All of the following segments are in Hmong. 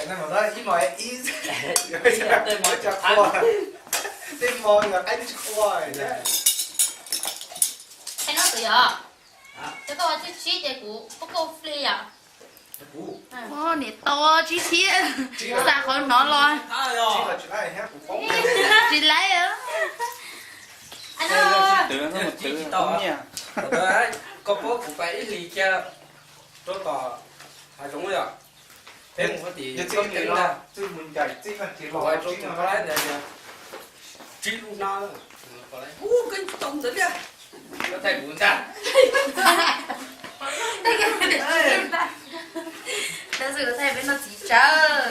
Ib mos ib, tej mos yog qaib tsis qua. Qhia no tus yog, cov koj ua tsib tsib ces kuv pub koj fli yom. Niam tau tsib tsib, xa qhov hnov los. Tsis laib. Koj paub kuv pais ib hlis kiag rau tom hav zoov yom, peb mus tim toj teeb ntag, rau tom qab ntawd, tsib lub hnab, ub koj tsis tau ntawd tiag. Thaij kuv ntag. Tab sis kuv thaij peb no txiv tsawv.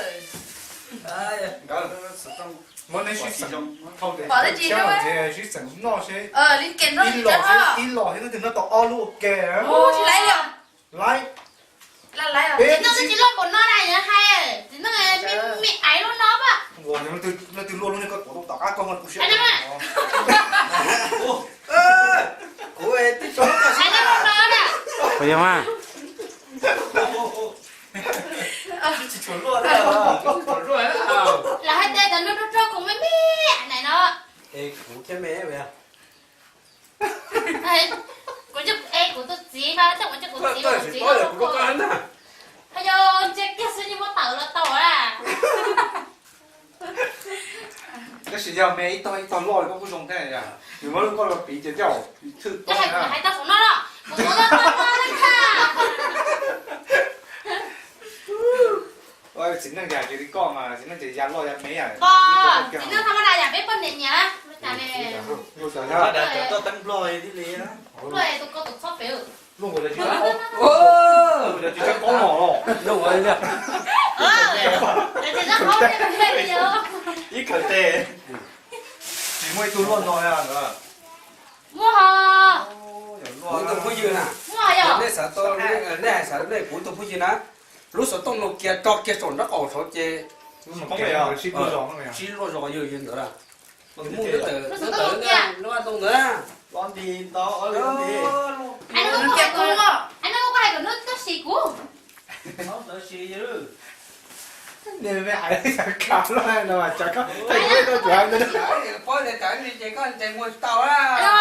Muab neb sib xeem, pom tib si sib xeem noj seb, li ke noj ib los seb, ib los seb leej twg noj tau ob lub ua ke. Tsis laib li os. Laib. Txiv neej twb tsis loj npaum no na, yog hais txiv neej me aiv lub no pam. Leej twg luaj lub niag koj tuav rau tom qab koj ho kuv siab. Kuv twb tsis loj na. Puas yog mas? Tsis tshua luaj. Lawv hais tias cov no rog rog khoom me me na no. Es kuv thiab me. Kuv, es kuv tus txiv mas, kuv tus txiv, kuv txiv, kuv txiv, kuv txiv. Yog ntsia kiag xwb yeej muab tawm los tau na. Tab sis yog me ib tog ib tog loj li koj kuj zoo thiab, yus muab lub koj los piv ces coj thwj tau na. Hais tau saum no los kuv tau tau tau na. Txiv neej yam ces li koj mas txiv neej ces ya loj ya me. Txiv neej tha ma da yam peb poj niam nyiam na. Luaj es tus koj tus txhob pem. Ib kawm tes. Tsis muaj ib tug luaj no. Muaj hos. Kuv tus phooj ywg na, nej xav tau, nej hais xav nej kuv tus phooj ywg na, lub xov tooj no kiag tso kiag saum nraub qaum saud ces sib luaj zos yog ntawd. Mus ntawd, lub ntawd, lub ntawd. Los nti tau, los nti. Ai, no koj hais kom nws txhob sim kuv. Niag me aiv xav khav luaj no mas tsam koj thaij kuv tau tsuav ntawd.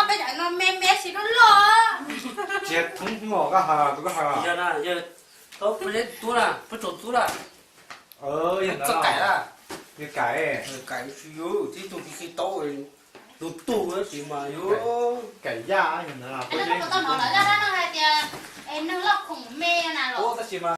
Peb cov no me me sim loj loj. Tsis thoob hmo koj has tus koj has. Tub na, peb tsaus tub na. Txoj kaim na. Kaim, kaim tsis yog tib tug tsis tau, tus tug tsis mas yog kaim yaj. Tau hnov lawv zaj dab neeg hais tias neeg loj khoom me na los. Tab sis mas